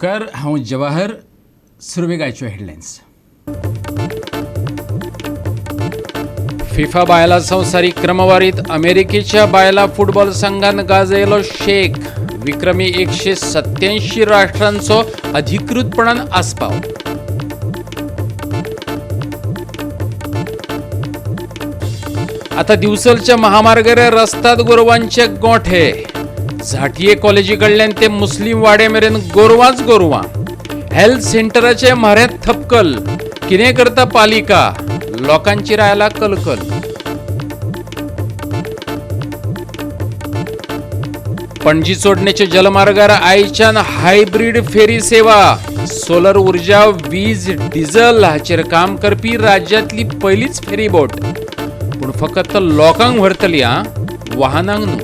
उपकार. हांव जवाहर. सुरवेक आयच्यो हेडलायन्स. फिफा बायलां संवसारीक क्रमवारीत अमेरिकेच्या बायलां फुटबॉल संघान गाजयलो शेक. विक्रमी 187 राष्ट्रांचो अधिकृतपणान आस्पाव. आता दिवचलच्या महामार्गार रस्ताद गोरवांचे गोठे. झांटये कॉलेजी कडल्यान ते मुस्लीम वाडे मेरेन गोरवांच गोरवां. हेल्थ सेंटराचे म्हऱ्यांत थपकल. कितें करता पालिका? लोकांची रायला कलकल. पणजी चोडणेच्या जलमार्गार आयच्यान हायब्रीड फेरी सेवा. सोलर ऊर्जा, वीज, डिझल हाचेर काम करपी राज्यांतली पयलीच फेरी बोट. पूण फकत लोकांक व्हरतली आं, वाहनांक न्हू.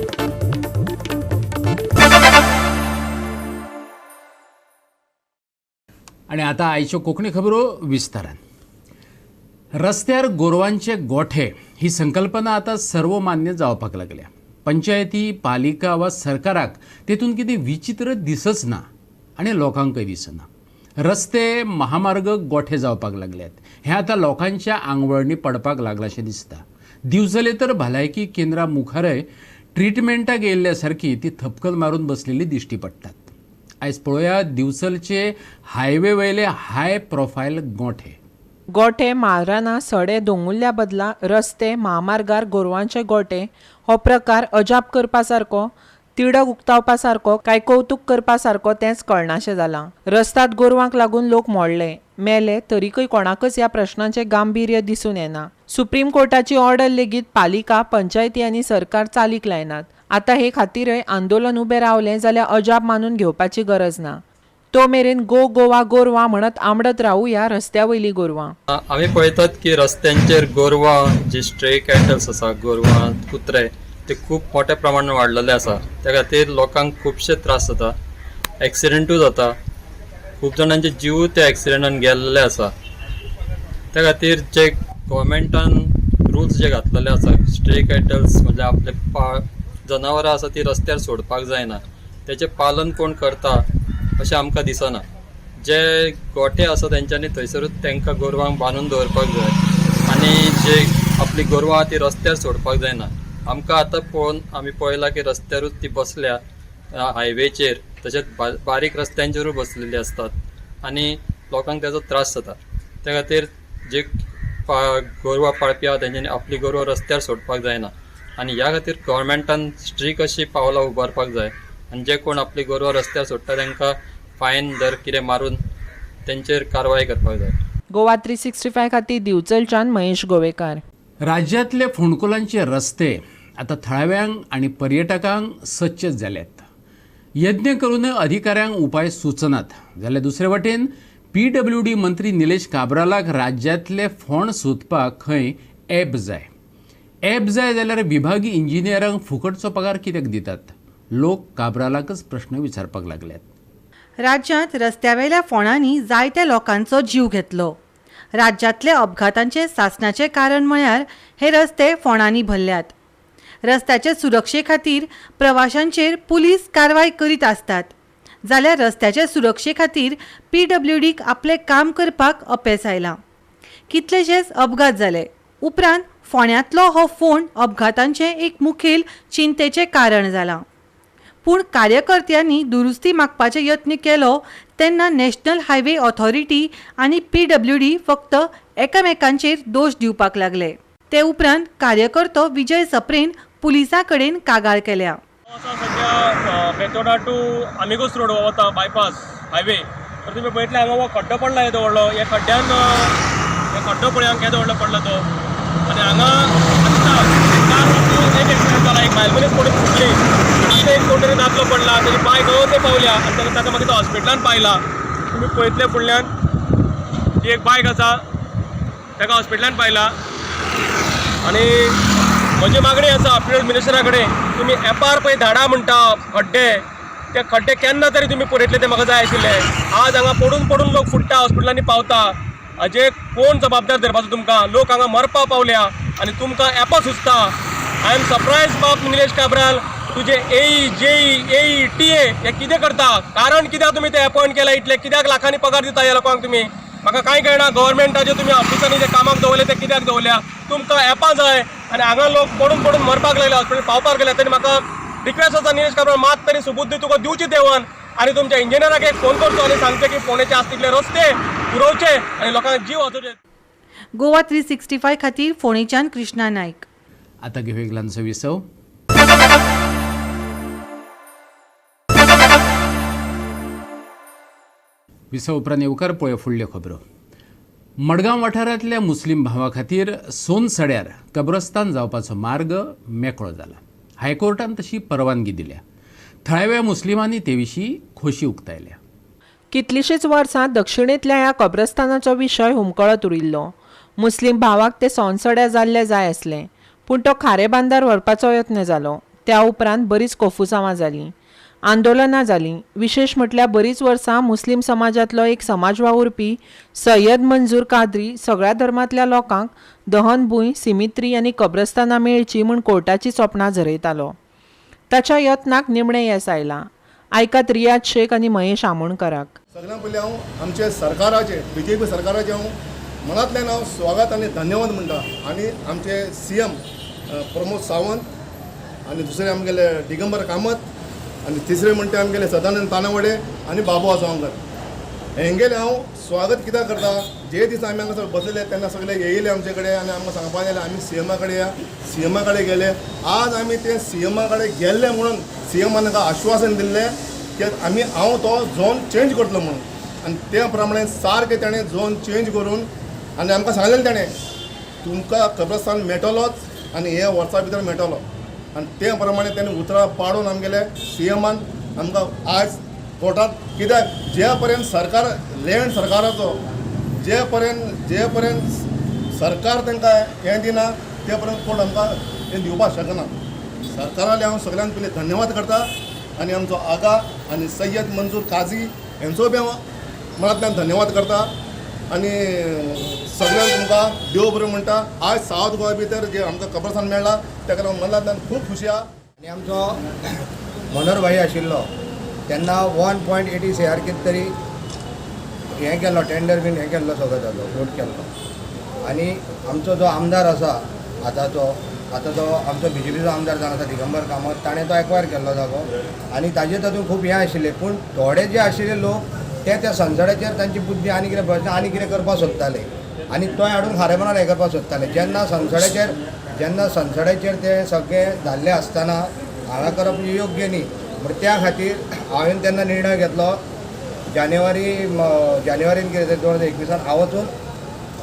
आनी आतां आयच्यो कोंकणी खबरो विस्तारान. रस्त्यार गोरवांचे गोठे ही संकल्पना आतां सर्वमान्य जावपाक लागल्या. पंचायती, पालिका वा सरकाराक तेतून कितें विचित्र दिसच ना आनी लोकांकय दिसना. रस्ते, महामार्ग गोठे जावपाक लागल्यात. हें आतां लोकांच्या आंगवळणी पडपाक लागलाशें दिसता. दिवचले तर भलायकी केंद्रा मुखारय ट्रिटमेंटाक येयल्ल्या सारकी ती थपकल मारून बसलेली दिश्टी पडटात. आयज पळोवया दिवचलचे हायवे वयले हाय प्रोफायल गोठे. गोठे, माळरानां, सडे, दोंगुल्ल्या बदला रस्ते, म्हामार्गार गोरवांचे गोठे हो प्रकार अजाप करपा सारको, तिडक उक्तावपा सारको काय कौतूक करपा सारको तेंच कळनाशें जालां. रस्त्यात गोरवांक लागून लोक मोडले, मेले तरीकय कोणाकच ह्या प्रश्नाचें गांभीर्य दिसून येना. सुप्रीम कोर्टाची ऑर्डर लेगीत पालिका, पंचायती आनी सरकार चालीक लायनात. आतां हे खातीरय आंदोलन उबें रावलें जाल्यार अजाप मानून घेवपाची गरज ना. तो मेरेन गो गोवा गोरवां म्हणत आमडत रावूया रस्त्या वयलीं गोरवां. आमी पळयतात की रस्त्यांचेर गोरवां जी स्ट्रे कॅटल्स आसा, गोरवां, कुत्रे ते खूब मोठ्या प्रमाणान वाडलेले आसा. त्या खातीर लोकांक खुबशे त्रास जाता, एक्सिडेंटूय जाता, खूब जाणांचे जीव त्या एक्सिडेंटान गेल्ले आसा. त्या खातीर जे गोवोरमेंटान रुल्स जे घातलेले आसा, स्ट्रे कॅटल्स म्हणजे आपले जनावरां आसा ती रस्त्यार सोडपाक जायना, तेचें पालन कोण करता अशें आमकां दिसना. जे गोठे आसा तेंच्यांनी थंयसरूच तांकां गोरवांक बांदून दवरपाक जाय आनी जे आपली गोरवां आहा ती रस्त्यार सोडपाक जायना. आमकां आतां पळोवन आमी पळयलां की रस्त्यारूच ती बसल्या, हायवेचेर, तशेंच बारीक रस्त्यांचेरूय बसलेली आसतात आनी लोकांक तेजो त्रास जाता. त्या खातीर जे गोरवां पाळपी आहा तेंच्यांनी आपली गोरवां रस्त्यार सोडपाक जायना आनी ह्या खातीर गव्हर्मेंटान स्ट्रीक अशी पावलां उबारपाक जाय आनी जे कोण आपली गोरवां रस्त्यार सोडटा तांकां फायन जर कितें मारून तेंचेर कारवाय करपाक जाय. गोवा 365 खातीर दिवचलच्यान महेश गोवेकार. राज्यांतले फोंडकुलांचे रस्ते आतां थळाव्यांक आनी पर्यटकांक सच्चेच जाल्यात. यत्न करूनय अधिकाऱ्यांक उपाय सुचनात. जाल्यार दुसरे वटेन PWD मंत्री निलेश काब्रालाक राज्यांतले फोंड सोदपाक खंय ॲप जाय. ॲप जाय जाल्यार विभागी इंजिनियरांक फुकटचो पगार कित्याक दितात? लोक काब्रालाकच प्रश्न विचारपाक लागल्यात. राज्यांत रस्त्यावेल्या फोंडांनी जायत्या लोकांचो जीव घेतलो. राज्यांतले अपघातांचे सासणाचें कारण म्हळ्यार हे रस्ते फोंडांनी भरल्यात. रस्त्याचे सुरक्षे खातीर प्रवाशांचेर पुलीस कारवाय करीत आसतात, जाल्यार रस्त्याचे सुरक्षे खातीर PWDक आपलें काम करपाक अपेस आयलां. कितलेशेच अपघात जाले उपरांत फोंड्यांतलो हो फोंड अपघातांचें एक मुखेल चिंतेचें कारण जालां. पूण कार्यकर्त्यांनी दुरुस्ती मागपाचे यत्न केलो तेन्ना नॅशनल हायवे ऑथॉरिटी आनी PWD फक्त एकामेकांचेर दोश दिवपाक लागले. ते उपरांत कार्यकर्तो विजय सप्रेन पुलिसां कडेन कागाळ केल्या. सध्या बेतोडा टू आमिगोस रोड वता बायपास हायवे, तर तुमी पळयतले हांगा हो खड्डो पडला येदो व्हडलो. ह्या खड्ड्यान हे खड्डो पळय केदो व्हडलो पडला तो. आनी हांगा एक एक्सिडंट जाला, एक बायल मनीस पडून फुटली, एक कोण तरी दादलो पडला, तेजी बायक ते पावल्या आनी ताका मागीर तो हॉस्पिटलान पायला. तुमी पळयतले फुडल्यान ती एक बायक आसा, ताका हॉस्पिटलान पायला. आनी म्हजी मागणी आसा PWD मिनिस्टरा कडेन, तुमी एपार पळय धाडा म्हणटा खड्डे, ते खड्डे केन्ना तरी तुमी पुरयतले ते म्हाका जाय आशिल्ले. आज हांगा पडून पडून लोक फुट्टा, हॉस्पिटलांनी पावता. हाजे कोण जबाबदार धरपाचो तुमकां? लोक हांगा मरपा पावल्या आनी तुमकां एपां सुचता. I am surprise बाब निलेश काब्राल, तुजे एई जेई एई टी ए हे कितें करता? कारण कित्याक तुमी ते अपॉयंट केला इतले? कित्याक लाखांनी पगार दिता ह्या लोकांक तुमी? म्हाका कांय कळना. गव्हर्मेंटाचे तुमी ऑफिसांनी जे कामाक दवरले ते कित्याक दवरल्या? तुमकां एपां जाय आनी हांगा लोक पडून पडून मरपाक लागले, हॉस्पिटल पावपाक गेले. तरी म्हाका रिक्वेस्ट आसा निलेश काब्राल, मात तरी सुबुद्धी तुका दिवची देवान आनी तुमच्या इंजिनियराक एक फोन करचो आनी सांगचें की फोंडेचे आसा तितले रस्ते पुरोवचे आनी लोकांक जीव वाचोवचे. गोवा 365 खातीर फोंडेच्यान कृष्णा नायक. आतां घेवया एक ल्हानसो विसव. विसव उपरांत येवकार पळय फुडल्यो खबरो. मडगांव वाठारांतल्या मुस्लीम भावा खातीर सोनसड्यार कब्रस्तान जावपाचो मार्ग मेकळो जाला. हायकोर्टान तशी परवानगी दिल्या. थळाव्या मुस्लिमांनी ते विशीं खोशी उक्तायल्या. कितलींशींच वर्सां दक्षिणेंतल्या ह्या कब्रस्तानाचो विशय हुमकळत उरिल्लो. मुस्लीम भावाक ते सोनसड्यार जाल्ले जाय आसलें, पूण तो खारेबांदार व्हरपाचो यत्न जालो. त्या उपरांत बरीच कोफुसांवां जालीं, आंदोलनां जालीं. विशेश म्हटल्यार बरीच वर्सां मुस्लीम समाजांतलो एक समाज वावुरपी सय्यद मंजूर कादरी सगळ्या धर्मांतल्या लोकांक दहनभूंय, सिमित्री आनी कब्रस्तानां मेळची म्हूण कोर्टाची सोपणां झरयतालो. ताच्या यत्नाक निमणें येस आयलां. आयकात रियाज शेख आनी महेश आमोणकराक. सगळ्यां पयलीं हांव आमचे सरकाराचे, बीजेपी सरकाराचे हांव मनांतल्यान हांव स्वागत आनी धन्यवाद म्हणटा. आनी आमचे सीएम प्रमोद सावंत आनी दुसरे आमगेले दिगंबर कामत आनी तिसरे म्हणटा आमगेले सदानंद तानावडे आनी बाबू आजगांवकर हेंगेले हांव स्वागत कित्याक करता. जे दिसा आमी हांगासर बसलेले तेन्ना सगळे येयले आमचे कडेन आनी आमकां सांगपाक गेले आमी सीएमा कडेन या, सीएमा कडेन गेले. आज आमी ते सीएमा कडेन गेल्ले म्हणून सीएमान आमकां आश्वासन दिल्लें की आमी हांव तो झोन चेंज करतलो म्हणून. आनी त्या प्रमाणे सारकें ताणें झोन चेंज करून आनी आमकां सांगलेलें ताणें तुमकां कब्रस्तान मेळटलोच आनी हे वर्सा भितर मेळटलो. आनी ते प्रमाणे ताणें उतरां पाडून आमगेले सीएमान आमकां आज कोर्टांत कित्याक जे पर्यंत सरकार लँड सरकाराचो जे पर्यंत सरकार तांकां हें दिना ते पर्यंत कोर्ट आमकां हें दिवपाक शकना. सरकाराले हांव सगळ्यांत पयलीं धन्यवाद करता आनी आमचो आगा आनी सय्यद मंजूर काझी हेंचो बी हांव मनांतल्यान धन्यवाद करता. आनी सगळ्यांक तुमकां देव बरें म्हणटा. आज सावथ गोवा भितर जे आमकां कब्रस्तान मेळ्ळा ताका लागून मनांतल्यान खूब खुशी आहा. आनी आमचो मनोहर भाई आशिल्लो तेन्ना 1.80 CR कितें तरी हें केल्लो, टेंडर बीन हें केल्लो, सगळो जालो वोट केल्लो. आनी आमचो जो आमदार आसा आतांचो, आतां तो आमचो बीजेपीचो आमदार जावन आसा दिगंबर कामत, ताणें तो एक्वायर केल्लो जागो आनी ताजे तातूंत खूब हें आशिल्लें. पूण थोडे जे आशिल्ले लोक ते त्या संसदाचेर तांची बुद्धी आनी कितें प्रश्न आनी कितें करपाक सोदताले आनी तो हाडून खारेपणान हें करपाक सोदताले. जेन्ना संसदाचेर ते सगळे जाल्ले आसतना हांगा करप योग्य न्ही म्हण त्या खातीर हांवें तेन्ना निर्णय घेतलो. जानेवारीन कितें 2021 हांव वचून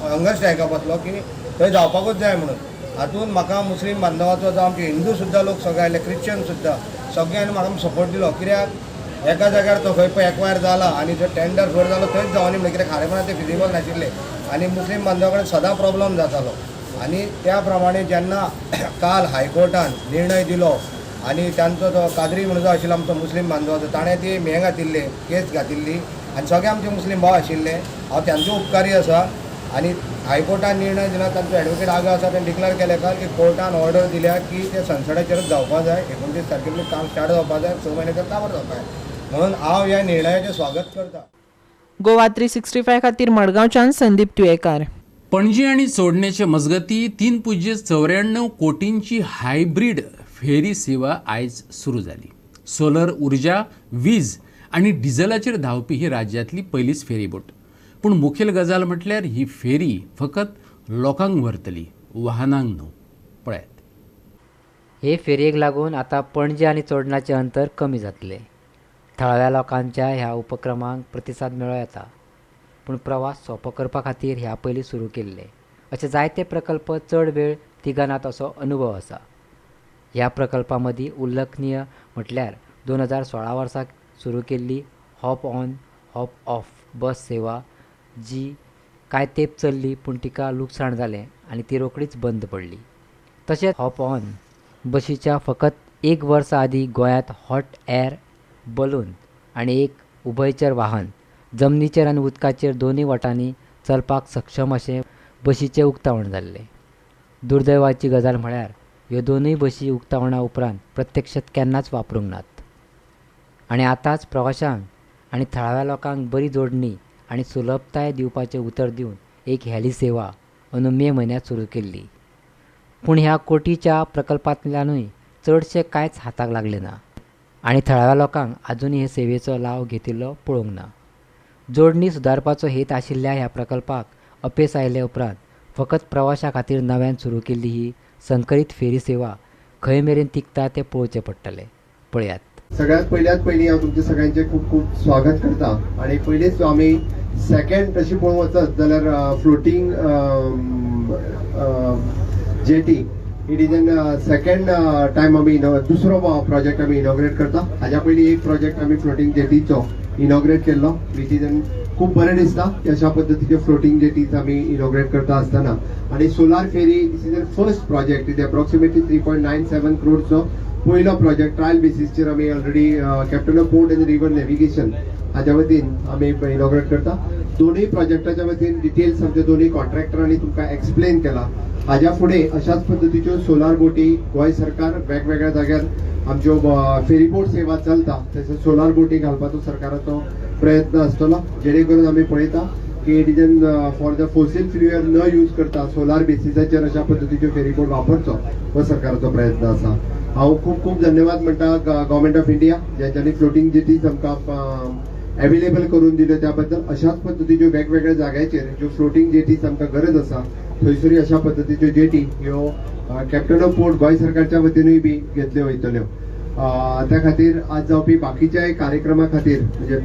हंगर स्ट्रायकाक बसलो की थंय जावपाकूच जाय म्हणून. हातूंत म्हाका मुस्लीम बांधवाचो जावं आमचे हिंदू सुद्दां लोक सगळे आयले, क्रिश्चन सुद्दां सगळ्यांनी म्हाका सपोर्ट दिलो. कित्याक एका जाग्यार तो खंय पळय एक्वायर जाला आनी जो टेंडर फुडें जालो थंयच जावनी म्हणलें, कित्याक खारेपणान ते फिजिबल नाशिल्लें आनी मुस्लीम बांधवा कडेन सदां प्रॉब्लम जातालो. आनी त्या प्रमाणे जेन्ना काल हायकोर्टान निर्णय दिलो आनी तांचो तो कादरी म्हणून जो आशिल्लो आमचो मुस्लीम बांधवाचो, ताणें ती हें घातिल्ली, केस घातिल्ली आनी सगळे आमचे मुस्लीम भाव आशिल्ले. हांव तांचो उपकारी आसा. आनी हायकोर्टान निर्णय दिला, तांचो एडवोकेट आगा आसा, ताणें डिक्लेर केलें काल की कोर्टान ऑर्डर दिल्या की ते संसदाचेरच जावपा जाय, 29 तारखेर काम स्टार्ट जावपा जाय, 6 म्हयने तर काबार जावपा जाय. म्हणून हांव ह्या निर्णयाचें स्वागत करता. गोवा 365 खातीर मडगांवच्यान संदीप तुयेकार. पणजी आनी चोडणेचे मजगती 3.94 कोटींची हायब्रीड फेरी सेवा आयज सुरू जाली. सोलर ऊर्जा, वीज आनी डिझलाचेर धांवपी ही राज्यांतली पयलीच फेरीबोट. पूण मुखेल गजाल म्हटल्यार ही फेरी फकत लोकांक व्हरतली, वाहनांक न्हू. पळयात, हे फेरयेक लागून आतां पणजे आनी चोडणाचें अंतर कमी जातलें. थळाव्या लोकांच्या ह्या उपक्रमांक प्रतिसाद मेळो येता, पूण प्रवास सोंपो करपा खातीर ह्या पयलीं सुरू केल्ले अशे जायते प्रकल्प चड वेळ तिगनात असो अनुभव आसा. ह्या प्रकल्पां मदीं उल्लेखनीय म्हटल्यार 2016 वर्सा सुरू केल्ली hop on hop off bus सेवा, जी कांय तेंप चल्ली पूण तिका लुकसाण जालें आनी ती रोखडीच बंद पडली. तशेंच हॉप ऑन बशीच्या फकत 1 वर्सा आदीं गोंयांत हॉट एर बलून आनी एक उभयचर वाहन जमनीचेर आनी उदकाचेर दोनूय वटांनी चलपाक सक्षम अशें बशीचें उक्तावण जाल्लें. दुर्दैवाची गजाल म्हळ्यार ह्यो दोनूय बशी उक्तावणा उपरांत प्रत्यक्षात केन्नाच वापरूंक नात आनी आतांच प्रवाशांक आनी थळाव्या लोकांक बरी जोडणी आनी सुलभताय दिवपाचें उतर दिवन एक हॅली सेवा अंदू मे म्हयन्यांत सुरू केल्ली. पूण ह्या कोटीच्या प्रकल्पांतल्यानूय चडशें कांयच हाताक लागलें ना आनी थळाव्या लोकांक आजुनूय हे सेवेचो लाव घेतिल्लो पळोवंक ना. जोडणी सुदारपाचो हेत आशिल्ल्या ह्या प्रकल्पाक अपेस आयले उपरांत फकत प्रवाशां खातीर नव्यान सुरू केल्ली ही संकरीत फेरी सेवा खंय मेरेन तिगता तें पळोवचें पडटलें. पळयात. सगळ्यात पयल्यात पयलीं हांव तुमचे सगळ्यांचे खूब खूब स्वागत करता आनी पयलींच आमी सेकंड तशी पळोवंक वचत जाल्यार floating jetty it is an second time आमी दुसरो प्रोजेक्ट आमी इनॉग्रेट करता. हाज्या पयलीं एक प्रोजेक्ट आमी फ्लोटींग जेटीचो इनॉग्रेट केल्लो which is an खूब बरें दिसता की अशा पद्दतीचे फ्लोटींग जेटीज आमी इनॉग्रेट करता आसतना. आनी solar ferry this is an first project is approximately 3.97 क्रोडचो पयलो प्रोजेक्ट ट्रायल बेसीसचेर आमी already captain of port and river navigation हाज्या वतीन आमी इनॉग्रेट करता. दोनूय प्रोजेक्टाच्या वतीन डिटेल्स आमच्या दोनूय कॉन्ट्रॅक्टरांनी तुमकां एक्सप्लेन केला. हाज्या फुडें अशाच पद्दतीच्यो सोलार बोटी गोंय सरकार वेगवेगळ्या जाग्यार आमच्यो फेरीबोट सेवा चलता तशें सोलार बोटी घालपाचो सरकाराचो प्रयत्न आसतलो, जेणे करून आमी पळयता की it is an for the fossil fuel न यूज करता सोलार बेसिसाचेर अशा पद्दतीच्यो फेरीबोट वापरचो हो सरकाराचो प्रयत्न आसा. हांव खूब खूब धन्यवाद म्हणटा गव्हर्मेंट ऑफ इंडिया ज्यांच्यानी फ्लोटींग जेटीज आमकां एवेलेबल करून दिल्यो त्या बद्दल. अशाच पद्दतीच्यो वेगवेगळ्या जाग्याचेर ज्यो फ्लोटींग जेटीज आमकां गरज आसा थंयसरूय अशा पद्दतीच्यो जेटी ह्यो कॅप्टन ऑफ पोर्ट गोंय सरकारच्या वतीनूय बी घेतल्यो वयतल्यो. त्या खातीर आज जावपी बाकीच्याय कार्यक्रमा खातीर म्हणजे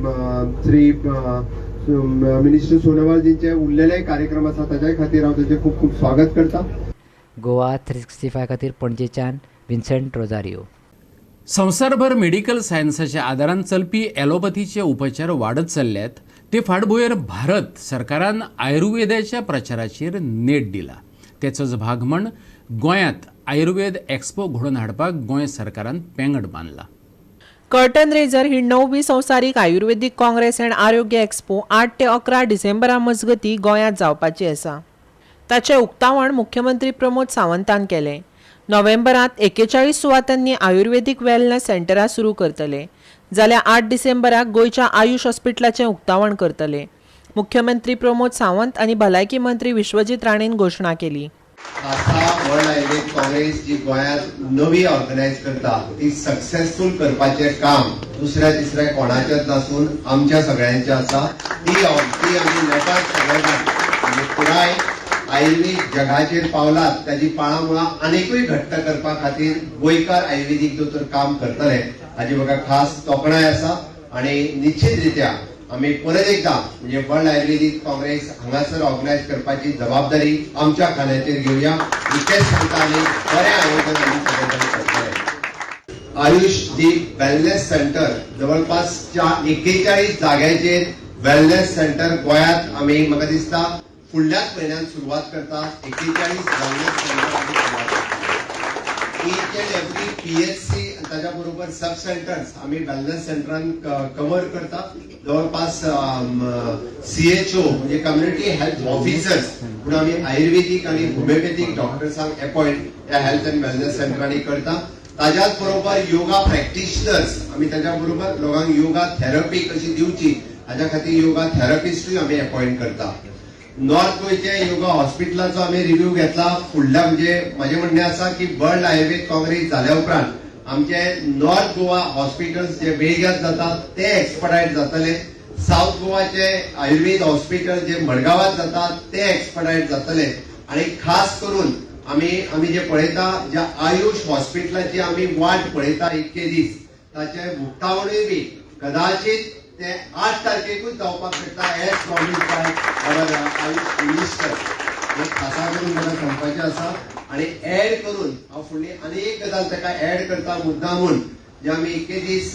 श्री मिनिस्टर सोनोवालजींचे उरलेले कार्यक्रम आसा ताच्याय खातीर हांव तांचें खूब खूब स्वागत करता. गोवा 365 खातीर पणजेच्यान विन्सेंट रोजारियो. संवसारभर मेडिकल सायन्साच्या आदारान चलपी ॲलोपॅथीचे उपचार वाडत चल्ल्यात ते फाटभुंयेर भारत सरकारान आयुर्वेदाच्या प्रचाराचेर नेट दिला. तेचोच भाग म्हण गोंयांत आयुर्वेद एक्सपो घडोवन हाडपाक गोंय सरकारान पेंगट बांदला. कर्टन रेजर ही 9वी संवसारीक आयुर्वेदीक काँग्रेस अँड आरोग्य एक्सपो 8 ते 11 डिसेंबरा मजगतीं गोंयांत जावपाची आसा. ताचें उक्तावण मुख्यमंत्री प्रमोद सावंतान केलें. नोव्हेंबरांत 41 सुवातांनी आयुर्वेदीक वेलनेस सेंटरां सुरू करतले, जाल्यार 8 डिसेंबराक गोंयच्या आयुष हॉस्पिटलाचें उक्तावण करतले. मुख्यमंत्री प्रमोद सावंत आनी भलायकी मंत्री विश्वजीत राणेन घोशणा केली. खासा वर्ल्ड आयुर्वेद काँग्रेस जी गोंयांत नवी ऑर्गनायज करता ती सक्सेसफूल करपाचें काम दुसऱ्या तिसऱ्या कोणाचेंच नासून आमच्या सगळ्यांचें आसा. ती आमी नेटान सगळ्यांना म्हणजे पुराय आयुर्वेद जगाचेर पावलात ताजी पाळां मुळां आनीकूय घट्ट करपा खातीर गोंयकार आयुर्वेदीक दोतोर काम करतले हाजी म्हाका खास तोखणाय आसा. आनी निश्चित रित्या आमी परत एकदा म्हणजे वर्ल्ड आयुर्वेदीक काँग्रेस हांगासर ऑर्गनायज करपाची जबाबदारी आमच्या खांद्याचेर घेवया इतकेंच सांगता आनी बरें आयोजन आमी सगळे करतले. आयुष दीप वेलनेस सेंटर जवळपास 41 जाग्याचेर वेलनेस सेंटर गोंयांत आमी म्हाका दिसता फुडल्याच म्हयन्यान सुरवात करता. 41 वेलनेस सेंटर आमी सुरवात करता. इच एंड एवरी PHC ताच्या बरोबर सब सेंटर्स आमी वेलनेस सेंटरान कवर करता. जवळपास CHO म्हणजे कम्युनिटी हेल्थ ऑफिसर्स म्हणून आमी आयुर्वेदीक आनी होमिओपॅथीक डॉक्टर्सांक अपॉयंट ह्या हेल्थ अँड वेलनेस सेंटरांनी करता. ताच्याच बरोबर योगा प्रॅक्टिशनर्स आमी ताच्या बरोबर लोकांक योगा थेरपी कशी दिवची हाज्या खातीर योगा थेरपिस्टूय आमी अपॉयंट करता. नॉर्थ गोंयच्या योगा हॉस्पिटलाचो आमी रिव्ह्यू घेतला. फुडल्या म्हणजे म्हाजें म्हणणें आसा की वर्ल्ड आयुर्वेद काँग्रेस जाल्या उपरांत आमचे नॉर्थ गोवा हॉस्पिटल्स जे वेळग्यांत जातात ते एक्सपर्टायज जातले, सावथ गोवाचे आयुर्वेद हॉस्पिटल जे मडगांवांत जातात ते एक्सपर्टायज जातले आनी खास करून आमी जे पळयता ज्या आयुष हॉस्पिटलाची आमी वाट पळयता इतके दीस ताचें उक्तावणूय बी कदाचित ते 8 तारखेकूच जावपाक शकता as promise by our AYUSH minister. हे खासा करून म्हाका सांगपाचें आसा. आनी एड करून हांव फुडली आनी एक गजाल ताका एड करता मुद्दामून जे आमी इतके दीस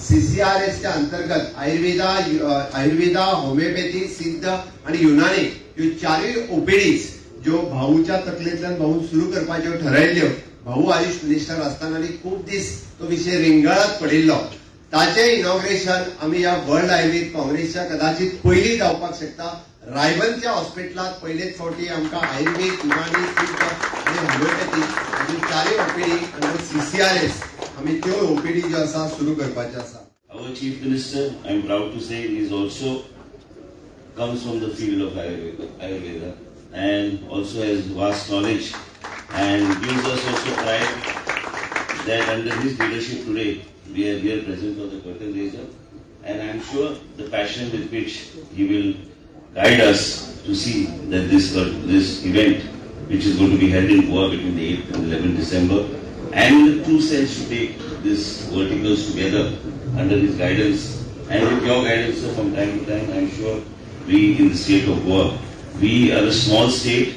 CCRS अंतर्गत आयुर्वेदा होमिओपॅथी सिद्ध आनी युनानी ह्यो चारूय ओपीडीज ज्यो भाऊच्या तकलेंतल्यान भाऊ सुरू करपाच्यो ठरयल्ल्यो, भाऊ आयुष मिनिस्टर आसतना आनी खूब दीस तो विशय रिंगळत पडिल्लो ताचें इनॉग्रेशन आमी ह्या वर्ल्ड आयुर्वेद काँग्रेसच्या कदाचित पयलीं जावपाक शकता. रायबंदच्या हॉस्पिटलांत पयलेच फावटी आमकां आयुर्वेद, युनानी, सिद्ध आनी होमिओपॅथी आनी चारय ओपीडी आनी CCRS आमी त्यो ओपीडी ज्यो आसा सुरू करपाच्यो आसा. Our Chief Minister, I am proud to say, is also comes from the field of Ayurveda and also has vast knowledge and gives us also pride that under his leadership today we are here present for the curtain raiser, and I am sure the passion with which he will guide us to see that this event, which is going to be held in Goa between the 8th and 11th December, and the true sense to take these verticals together under his guidance and with your guidance, sir, from time to time, I am sure we in the state of Goa, we are a small state,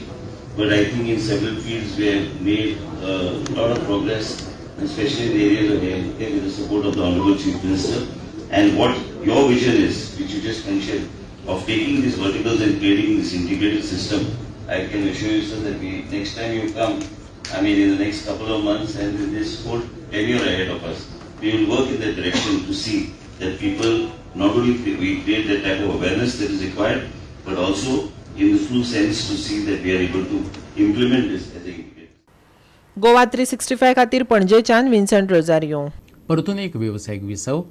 but I think in several fields we have made a lot of progress, especially in the areas of healthcare with the support of the Honorable Chief Minister. And what your vision is, which you just mentioned, of taking these verticals and creating this integrated system, I can assure you, sir, that we, next time you come, I mean in the next couple of months and in this whole tenure ahead of us, we will work in that direction to see that people, not only we create that type of awareness that is required, but also in the true sense to see that we are able to implement this as a integrated. Goa 365 खातीर पणजेच्यान Vincent Rosario. परतून एक वेवसायीक विसव.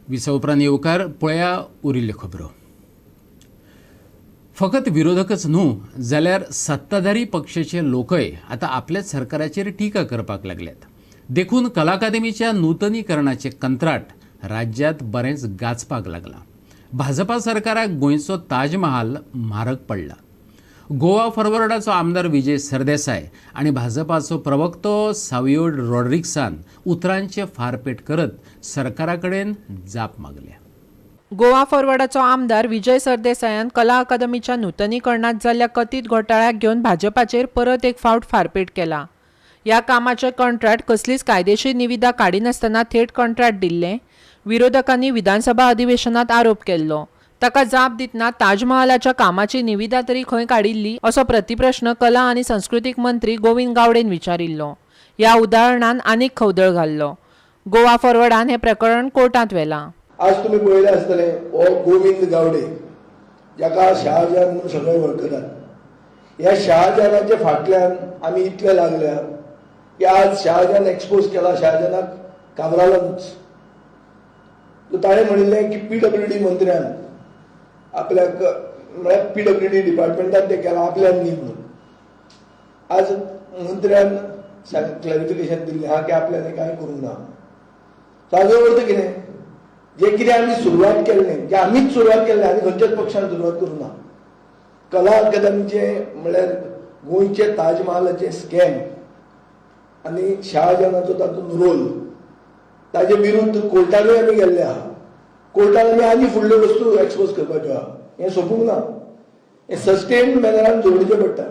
विसव उपरांत येवकार पळया उरिल्ल्यो खबरो. फकत विरोधकच न्हू जाल्यार सत्ताधारी पक्षाचे लोकय आतां आपल्याच सरकाराचेर टिका करपाक लागल्यात. देखून कला अकादमीच्या नूतनीकरणाचें कंत्राट राज्यांत बरेंच गाजपाक लागलां. भाजपा सरकाराक गोंयचो ताजमहाल म्हारग पडला. गोवा फॉरवर्डाचो आमदार विजय सरदेसाय आनी भाजपाचो प्रवक्तो सावियो रॉड्रिक्सान उतरांचे फारपेट करत सरकारा कडेन जाप मागल्या. गोवा फॉरवर्डाचो आमदार विजय सरदेसायान कला अकादमीच्या नूतनीकरणात जाल्ल्या कथीत घोटाळ्याक घेवन भाजपाचेर परत एक फावट फारपेट केला. ह्या कामाचें कंत्राट कसलीच कायदेशीर निविदा काडिनासतना थेट कंत्राट दिल्लें विरोधकांनी विधानसभा अधिवेशनात आरोप केल्लो. ताका जाप दितना ताजमहालाच्या कामाची निविदा तरी खंय काडिल्ली असो प्रतिप्रश्न कला आनी संस्कृतीक मंत्री गोविंद गावडेन विचारिल्लो. ह्या उदाहरणान आनीक खवदळ घाल्लो. गोवा फॉरवर्डान हें प्रकरण कोर्टांत व्हेलां. आज तुमी पळयलें आसतलें हो गोविंद गावडे जाका शहाजहान म्हणून सगळे वळखतात. ह्या शहाजहानाच्या फाटल्यान आमी इतले लागल्या की आज शहाजहान एक्सपोज केला, शहाजहानाक काब्रालानूच. ताणें म्हणिल्लें की PWD मंत्र्यान आपल्याक म्हळ्यार PWD डिपार्टमेंटान तें केलां आपल्यान न्ही म्हणून. आज मंत्र्यान क्लॅरिफिकेशन दिल्लें आहा की आपल्यान कांय करूंक ना. ताजो अर्थ कितें, जे कितें आमी सुरवात केल्लें, जे आमीच सुरवात केल्लें आनी खंयच्याच पक्षान सुरवात करूंक ना. कला अकादमीचें म्हळ्यार गोंयचे ताजमहालाचें स्कॅम आनी शहाजहानाचो तातूंत रोल, ताजे विरुद्ध कोर्टानूय आमी गेल्ले आहा. कोर्टान आमी आनी फुडल्यो वस्तू एक्सपोज करपाच्यो आहा. हें सोंपूंक ना, हें सस्टेन मॅनरान जोडचें पडटा.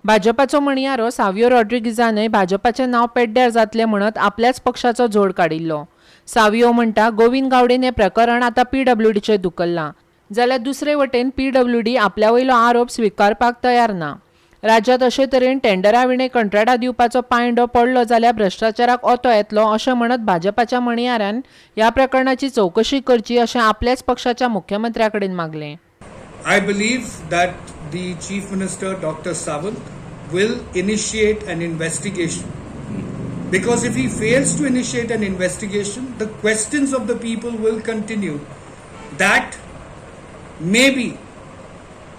भाजपाचो म्हणयारो सावियो रॉड्रिगीजानय भाजपाचें नांव पेड्ड्यार जातलें म्हणत आपल्याच पक्षाचो जोड काडिल्लो. सावियो म्हणटा गोविंद गावडेन हें प्रकरण आतां PWDचेर धुकल्लां, जाल्यार दुसरे वटेन PWD आपल्या वयलो आरोप स्विकारपाक तयार ना. राज्यांत अशे तरेन टेंडरा विणे कंत्राटां दिवपाचो पांयडो पडलो जाल्यार भ्रश्टाचाराक ओतो येतलो अशें म्हणत भाजपाच्या म्हणयाऱ्यान ह्या प्रकरणाची चवकशी करची अशें आपल्याच पक्षाच्या मुख्यमंत्र्या कडेन मागलें. I believe that the Chief Minister Dr. Sawant will initiate an investigation, because if he fails to initiate an investigation, the questions of the people will continue that maybe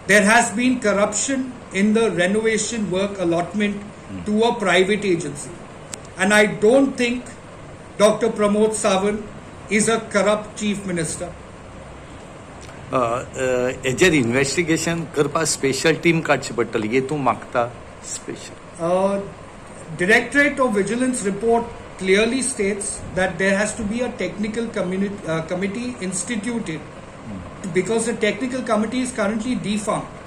there has been corruption in the renovation work allotment to a private agency. And I don't think Dr. Pramod Sawant is a corrupt chief minister. हेजेर investigation करपाक special team काडची पडटली, हे तूं मागता special? Directorate of Vigilance report clearly states that there has to be a technical committee instituted, because the technical committee is currently defunct.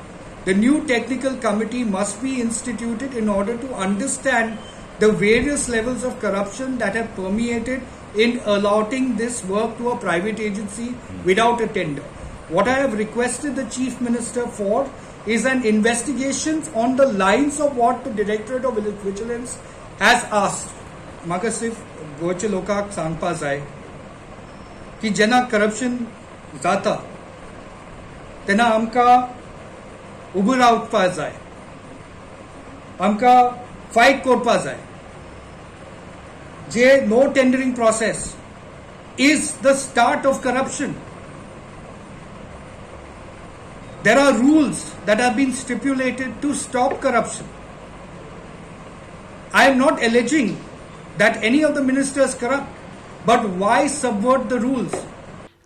The new technical committee must be instituted in order to understand the various levels of corruption that have permeated in allotting this work to a private agency without a tender. What I have requested the Chief Minister for is an investigation on the lines of what the Directorate of Vigilance has asked. म्हाका सिर्फ गोंयच्या लोकांक सांगपा जाय की जेन्ना corruption जाता तेन्ना आमकां उबो रावपा जाय, आमकां फायट करपा जाय. जे no tendering process is the start of corruption. There are rules that have been stipulated to stop corruption. I am not alleging that any of the ministers corrupt, but why subvert the rules?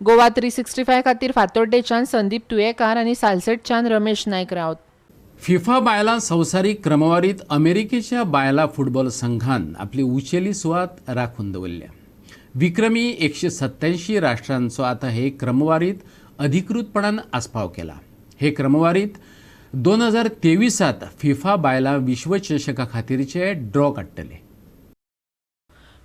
Goa 365 खातीर फातोड्डेच्यान संदीप तुयेकार आनी सालसेटच्यान रमेश नायक रावत. FIFA बायलां संवसारीक क्रमवारीत अमेरिकेच्या बायलां football संघान आपली उंचेली सुवात राखून दवरल्या. विक्रमी 187 राष्ट्रांचो आतां हे क्रमवारीत अधिकृतपणान आस्पाव केला. हे क्रमवारीत 2023 फिफा बायलां विश्वचषका खातीरचे ड्रॉ काडटले.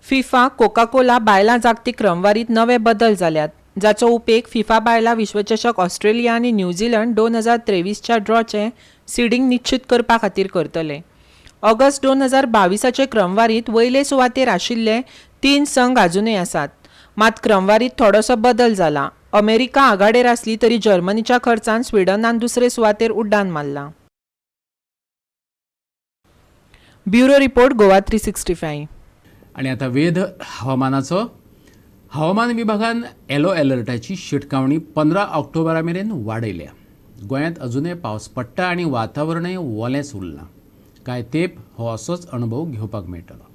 फिफा कोकाकोला बायलां जागतीक क्रमवारीत नवे बदल जाल्यात, जाचो उपेग फिफा बायलां विश्वचषक ऑस्ट्रेलिया आनी न्यूझीलंड 2023च्या ड्रॉचे सिडींग निश्चित करपा खातीर करतले. ऑगस्ट 2022 क्रमवारीत वयले सुवातेर आशिल्ले 3 संघ आजुनय आसात, मात क्रमवारीत थोडोसो बदल जाला. अमेरिका आघाडेर आसली तरी जर्मनीच्या खर्चान स्विडनान दुसरे सुवातेर उड्डाण मारला. Bureau report, Goa 365. आनी आतां वेध हवामानाचो. हवामान विभागान येलो अलर्टाची शिटकावणी 15 ऑक्टोबरा मेरेन वाडयल्या. गोंयांत अजुनय पावस पडटा आनी वातावरणय ओलेंच उरलां. कांय तेंप हो असोच अणभव घेवपाक मेळटलो.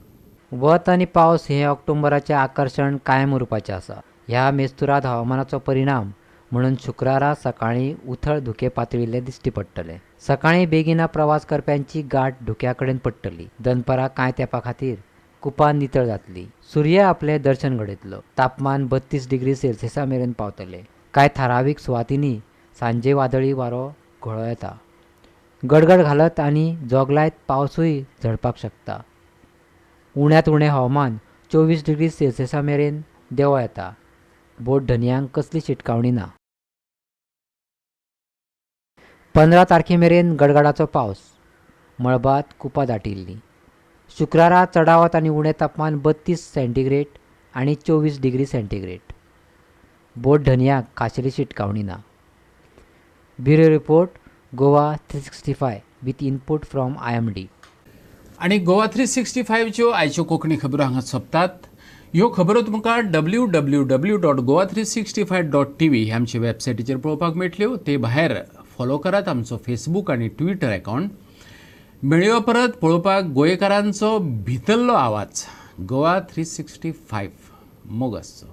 वत आनी पावस हें ऑक्टोबराचें आकर्शण कायम उरपाचें आसा. ह्या मेस्तुराद हवामानाचो परिणाम म्हणून शुक्रारा सकाळीं उथळ धुकें पातळिल्लें दिश्टी पडटलें. सकाळीं बेगिना प्रवास करप्यांची गांठ धुक्या कडेन पडटली. दनपारां कांय तेंपा खातीर कुपां नितळ जातली. सूर्य आपलें दर्शन घडयतलो. तापमान 32 डिग्री सेल्सियसा मेरेन पावतलें. कांय थारावीक सुवातींनी सांजे वादळी वारो घोळो येता. गडगड घालत आनी जोगलायत पावसूय झडपाक शकता. उण्यांत उणें हवामान 24 डिग्री सेल्सियसा मेरेन देंवो येता. बोट धनयांक कसली शिटकावणी ना. 15 तारखे मेरेन गडगडाचो पावस. मळबांत कुपां दाटिल्लीं. शुक्रारा चडावत आनी उणें तापमान 32 सेंटीग्रेड आनी 24 डिग्री सेंटीग्रेड. बोट धनयांक खाशेली शिटकावणी ना. Bureau report, Goa 365 with input from IMD. आनी गोवा 365च्यो आयच्यो कोंकणी खबरो हांगा सोंपतात. ह्यो खबरो तुमकां www.goa365.tv ह्या आमच्या वेबसायटीचेर पळोवपाक मेळटल्यो. ते भायर फॉलो करात आमचो फेसबूक आनी ट्विटर अकावंट. मेळयो परत पळोवपाक गोंयकारांचो भितरलो आवाज, गोवा 365. मोग आसचो.